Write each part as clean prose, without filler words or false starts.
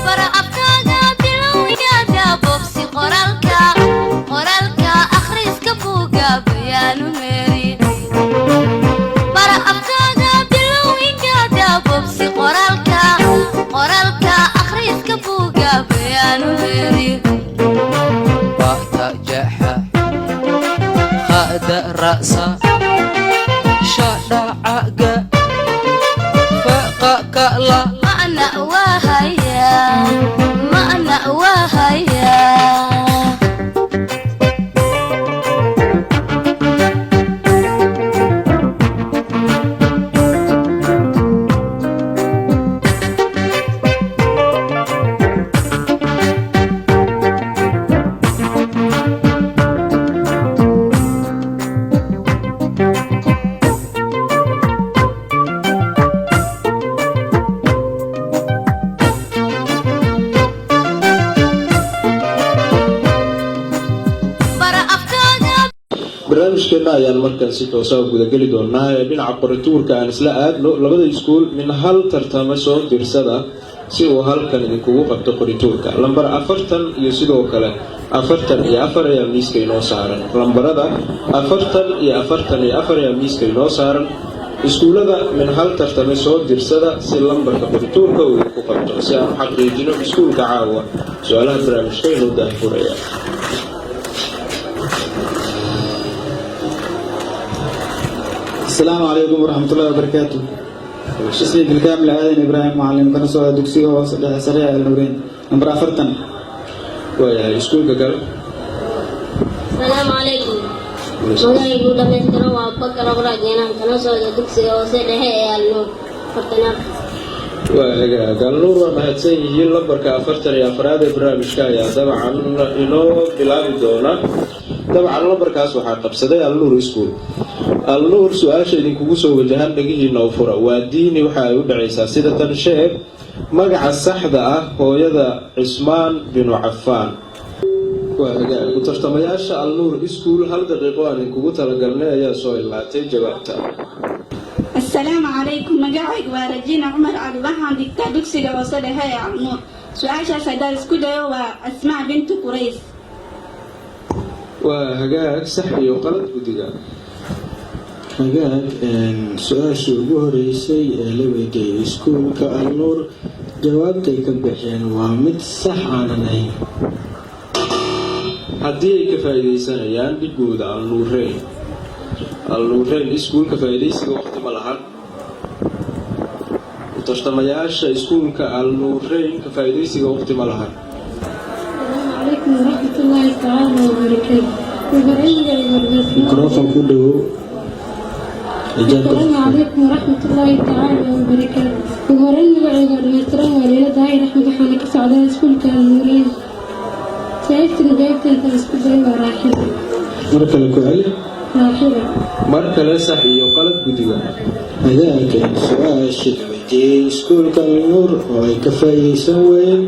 Bara afkaaga, bilowgaada bobsi qoraalka, qoraalka, akhriska buuga, bayaanu meeri. Bara afkaaga, bilowgaada bobsi qoraalka, qoraalka, akhriska buuga, bayaanu meeri. Ba'ta jaxa, kha'da ra'sa, shadha caga, faqa ka'la. Macna waa hayaa, macna waa hayaa. Bara afkaaga. Barnaamijkeena ayaan markan si toosa u gudageli doonaa ee dhinaca qorituurka aan isla aadno. Labada iskuul min hal tartamo soo dirsada si uu halkan idinkugu qabto qorituurka. Lambar 40 iyo sidoo kale 44 ayaa miiska inoo saaran. Lambarada 40 iyo 44 ayaa miiska inoo saaran. Iskuullada min hal tartame soo dirsada si lambarka qorituurka uu idinku qabto, si aan u xaqiijino iskuulka caawa su-aalaha barnaamijka inoo daahfuraya. Asalaamu calaykum waraxmatullahi wabarakaatu. Ismi bilkaamil Aadan Ibraahim Macalin, kana socda dugsiga hoose dhexe sare ee Alnuureyn, nambar 40. Waayahay, iskuulka kale. Asalaamu calaykum. Magacaygu dhammaystiran waa Abubakar Abrac Jeenaan, kana socda dugsiga hoose dhexe ee Alnuur, 44. Waa hagaag, Alnuur waa mahadsan yihiin. Lambarka 44aad ee barnaamijka ayaa dabcan inoo bilaabi doona. Dabcan lambarkaas waxaa qabsaday Alnuur School. Alnuur, su-aasha idinkugu soo wajahan dhagihiina u fura. Waa diini, waxa ay u dhacaysaa sida tan: sheeg magaca saxda ah hooyada Cismaan binu Cafaan. Waa hagaag, ku tartamayaasha Alnuur School, hal daqiiqo aan idinkugu talagalnay ayaa soo ilaatay. Jawaabta. Asalaamu calaykum. Magacaygu waa Rajiina Cumar Cali, waxaan dhigtaa dugsiga hoose dhexe ee Alnuur. Su-aashaas haddaan isku dayo, waa Asmaa bintu Qurays. Waa hagaag, sax iyo qalad, guddiga. Hagaag, su-aashii ugu horeysay ee la weydiiyey iskuulka Alnuur, jawaabtay ka bixiyeen waa mid sax aanan ahayn. Haddii ay ka faa'iidaysanayaan dhigooda Alnuureyn, Alnuureyn Iskuulka, faa'iidaysiga waqti ma lahan. Tartamayaasha iskuulka Alnuureyn, ka faa'iidaysiga waqti ma lahan. Asalaamu calaykum waraxmatullaahi tacaala wabarakaatu. Mikrofon ku dhowow. Asalaamu calaykum waraxmatullaahi tacaala wabarakaatu. Ugu horeyn, magacayga dhammaystiran waa Leila Daahir Axmed, waxaana ka socdaa iskuulka Alnuureyn. Su-aashtan jawaabteeda isku dayo waa Raaxila. Mar kale ku celi. Raaxila. Mar kale, sax iyo qalad, guddiga. Hagaag, su-aashii la weydiiyey iskuulka Alnuur oo ay ka faa'iidaysan waayeen,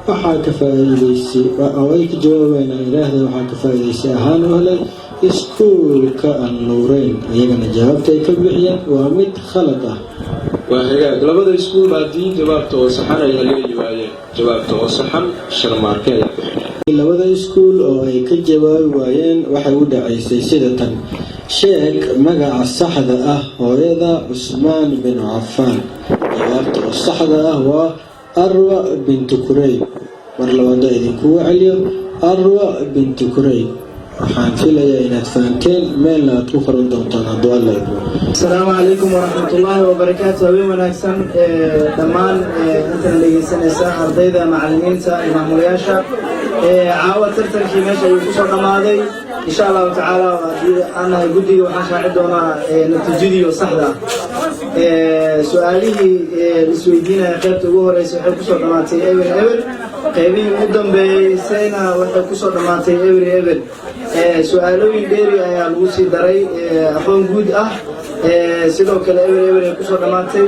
waxaa ka faa'iidaysay oo ay ka jawaabayeen aan idhaahda, waxaa ka faa'iidaysay ahaan u helay iskuulka Alnuureyn. Iyagana jawaabta ay ka bixiyeen waa mid khalad ah. Waa hagaag, labada iskuul haddii jawaabta oo saxan ay haleeli waayeen, jawaabta oo saxan Sharmaarke ayaa bixinaya. Labada iskuul oo ay ka jawaabi waayeen waxay u dhacaysay sida tan: sheeg magaca saxda ah hooyada Cusmaan bin Cafaan. Jawaabta oo saxda ah waa Arwa bintu Kureyb. Mar labaada idinkugu celiyo: Arwa bintu Kureyb. Waxaan filayaa inaad fahanteen, meelna aad ku qoran doontaan hadduu Alla idmo. Asalaamu calaykum waraxmatullaahi wabarakaatu. Habeen wanaagsan dhammaan intana dhegeysanaysa, ardayda, macalimiinta iyo maamulayaasha. Caawa tartankii meesha ayuu kusoo dhammaaday. Insha Allahu tacaala, haddii aan nahay guddiga, waxaan shaaci doonaa natiijadii oo saxda ah. Su-aalihii isweydiinaya, qaybta ugu horeysa waxay kusoo dhammaatay 0-0. Qaybihii ugu dambeeysayna waxay kusoo dhammaatay 0-0. Su-aalooyin dheeri ayaa lagu sii daray, aqoon guud ah. Sidoo kale 0-0 ay kusoo dhammaatay.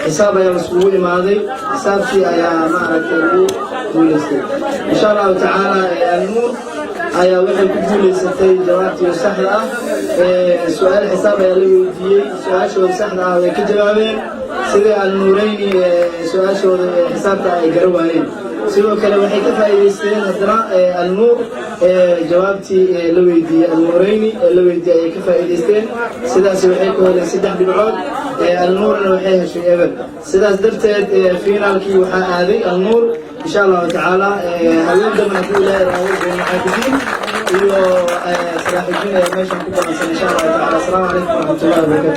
Xisaab ayaa laiskugu imaaday, xisaabtii ayaa maaragtay lagu guuleystay. Insha Allahu tacaala, Alnuur ayaa waxay ku guuleysatay jawaabtii saxda ah. Su-aal xisaab ayaa la weydiiyey, su-aashooda saxda ah way ka jawaabeen. Sida Alnuureyni su-aashooda ee xisaabta ay gara waayeen, sidoo kale waxay ka faa'iidaysteen haddana Alnuur jawaabtii la weydiiyey Alnuureyni la weydiiyey ayay ka faa'iidaysteen. Sidaas waxay ku heleen saddex dhibcood, Alnuurna waxay heshay eber. Sidaas darteed finaalkii waxaa aaday Alnuur, insha Allahu tacaala. Habeen dambe hadduu Ilaahay raawo, Zaynulcaabidiin iyo Salaaxudiin ayaa meeshan ku balansan, insha Allahu tacaala. Asalaamu calaykum waraxmatullahi wabarakatu.